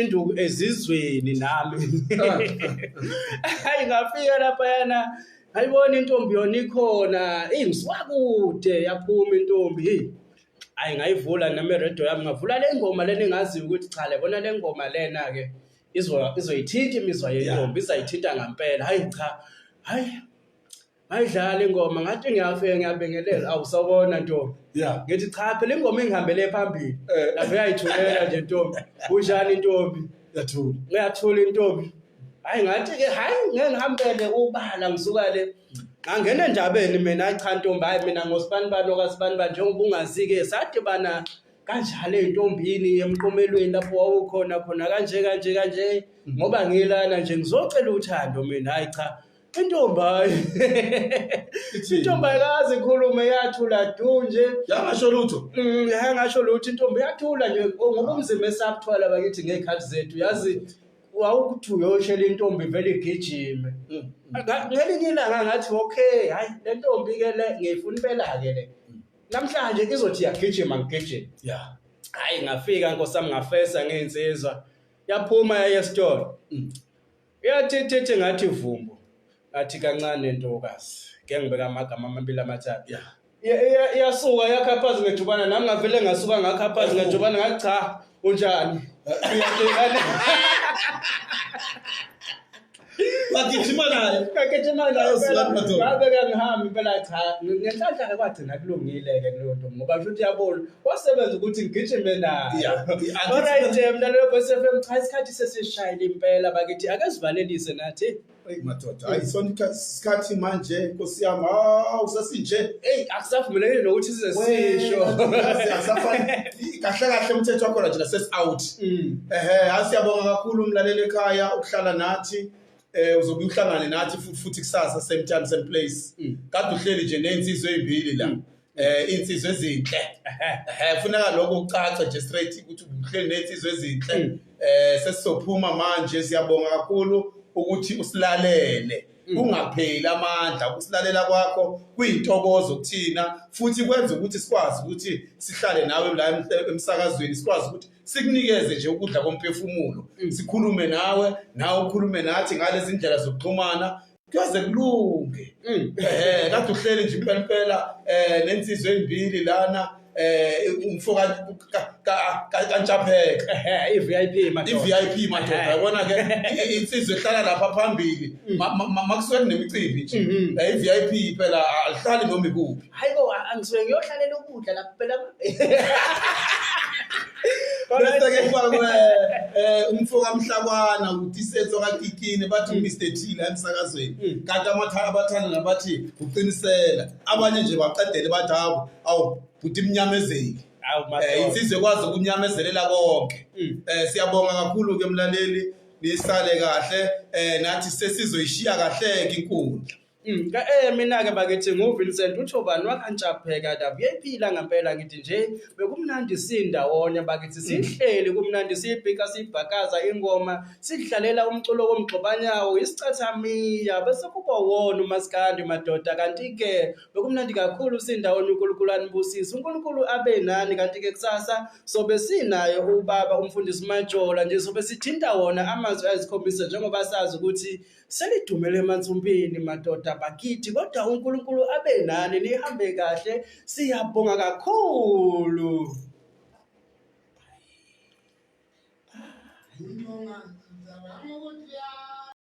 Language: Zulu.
induku ezizweni nami. Hayi ngafika lapha yana ngayibona intombi yona ikhona, eyi ngisuka kude yaphuma intombi. Hey. Hayi ngayivula nami iredio yami ngavula le ngoma lena engaziyo ukuthi cha le bona le ngoma lena ke izoyithinta imizwa yentombi, izayithinta ngampela. Hayi cha. Hayi ngayidlala ingoma ngathi ngiyafika ngiyabingelela awu sawubona ntombi ngithi cha phela ingoma ingihambele phambili eh. lapho yayithulela nje ntombi kunjani ntombi yathula ngiyathula intombi hayi ngathi ke hayi ngeke ngihambele ubala ngisuka le ngangena endabeni mina hayi cha ntombi hayi mina ngosibani bani okasibani bani njengoba ungazi-ke sadibana kanjalo ey'ntombini emqomelweni lapho wawukhona khona kanje kanje kanje ngoba ngilana nje ngizocela uthando mina hayi cha Intombi hayi. Intombi ayikaze ikhulume yathula du nje. Yangasho lutho. Yangasho lutho intombi yathula nje ngoba umzimba esabuthwala bakithi ngezikhathi zethu yazi wawukuthi uyoshela intombi vele igijime. Ngelinye ilanga ngathi okay hayi le ntombi ke le ngiyifuna impela ke le. Namhlanje izothi yagijima ngigijime. Yeah. Hayi ngafika nkosami ngafesa ngensizwa. Yaphuma yaye esitolo. Yathi ngathi vumbu. Ngathi kancane ntokazi. Ke ngibeka amagama amabili amathathu. Yeah. Iyasuka yakha phansi ngejubana nami ngavele ngasuka ngakha phansi ngejubana ngathi cha unjani? Uyabhekana. Wagijima naye. Ngagijima naye. Ngabe ngihambe impela cha ngenhlanhla ke kwagcina kulungile ke kuleyo nto ngoba kusho ukuthi yabona wasebenza ukuthi ngigijime naye. Alright mlaleli weVoice FM cha isikhathi sesishayile impela bakithi ake sivalelise nathi. Eyi madoda, hayi sona isikhathi manje Nkosi yami, hawu sesinje. Eyi akusavumelekile nokuthi size sisho. Asafani kahle kahle umthetho wakhona nje sesi out. Mm. Ehhe, asiyabonga kakhulu umlaleli ekhaya ukuhlala nathi. Eh uzobe uhlangane nathi futhi kusasa same time same place. Mm. Kade uhleli nje nezinsizwa ezimbili la. Mm. Eh insizwa ezinhle. Ehhe, funeka lokho kucace nje straight ukuthi uhleli nezinsizwa ezinhle. Eh sesizophuma manje siyabonga kakhulu ukuthi usilalele. Ungapheli amandla ukusilalela kwakho kuyintokozo kuthina futhi kwenza ukuthi sikwazi ukuthi sihlale nawe la emsakazweni sikwazi ukuthi sikunikeze nje ukudla komphefumulo sikhulume nawe nawe ukhulume nathi ngalezi ndlela zokuxhumana kuyoze kulunge eh kade uhleli nje impela impela eh nensizwe ezimbili lana eh umfo kaNtshapheka ehe i-VIP madoda i-VIP madoda yabona ke insizwe ehlala lapha phambili mm. makusuke kunemicimbi nje mm-hmm. eh, i-VIP phela alihlali noma ikuphi hayi bo angisuke ngiyohlalela ukudla lapha phela bese ke kufakwe eh umfo kaMhlakwana uTisetso kaKikini bathi mm. Mr T la emsakazweni mm. kanti amathaka abathanda nabathi uqinisela abanye nje baqedele bathi hawu awu bhuti mnyamezeli eh insizwe ekwazi ukunyamezelela konke mm. eh siyabonga kakhulu ke mlaleli nisale kahle eh nathi sesizoyishiya kahle ke inkundla Mm, mina ke bakithi nguVincent uThobani wakantshapheka da kuyephila ngempela ngithi nje bekumnandi sindawonye bakithi sihleli kumnandi siyibhika siyibhakaza ingoma sidlalela umculo womgxobanyawo isicathamiya bese kuba wona umaskandi madoda kanti ke bekumnandi kakhulu sindawonye uNkulunkulu anibusise uNkulunkulu abe nani kanti ke kusasa sobe sinaye ubaba umfundisi Majola nje sobe sithinta wona amazwi ayisikhombisa njengoba sazi ukuthi Selidumele emansumpini madoda bakithi kodwa uNkulunkulu abe nani nihambe kahle siyabonga kakhulu. Ngibonga ngicabanga ukuthi